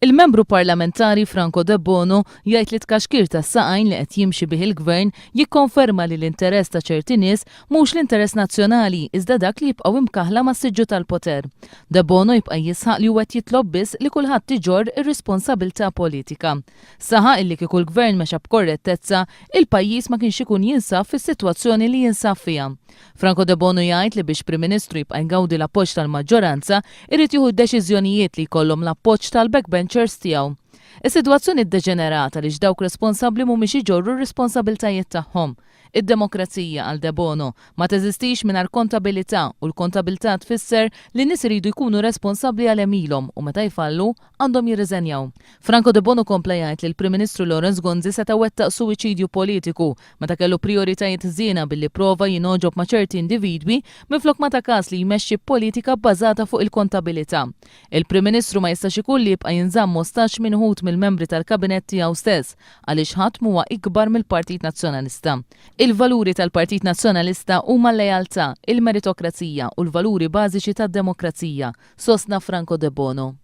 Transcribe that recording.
Il-Membru Parlamentari Franco Debono jgħid li t-tkaxkir tas-saqajn li qed jimxi bih il-Gvern jikkonferma li l-interess ta' ċerti nies mhux l-interess nazzjonali iżda dak li jibqgħu imkaħħla mas-siġġu tal-poter. Debono jibqa' jisħaq li huwa qed jitlob biss li kulħadd iġorr ir-responsabilità politika. Saħaq illi kieku l-Gvern mexa b'korrettezza, il-pajjiż ma kienx ikun jinsab fis-sitwazzjoni li jinsab fiha. Franco Debono jgħid li biex Prim Ministru jibqa' jgawdi l-appoġġ tal-maġġoranza, irid jieħu deċiżjonijiet li jkollhom l-appoġġ tal-backbenchers tiegħu. Is-sitwazzjoni ddeġenerat għaliex dawk responsabbli mhumiex iġorru r-responsabiltajiet tagħhom. Id-demokrazija, qal Debono, ma teżistix mingħajr kontabilità u l-kontabilità tfisser li n-nies iridu jkunu responsabbli għal għemilhom u meta jfallu, għandhom jirriżenjaw. Franco Debono kompla jgħid li l-Prim Ministru Lawrence Gonzi seta' wettaq suwiċidju politiku meta kellu prijoritajiet ħżiena billi pprova jingħoġob ma' ċerti individwi minflok ma ta kas li jmexxi b'politika bbażata fuq il-kontabilità. Il-Prim Ministru ma jistax ikun li jibqa' jinżamm ostaġġ minn uħud mill-membri tal-Kabinett tiegħu stess għaliex ħadd m'huwa ikbar mill-Partit Nazzjonalista. Il-valuri tal-Partit Nazzjonalista huma l-lealtà, il-meritokrazija u l-valuri bażiċi tad-demokrazija, sostna Franco Debono.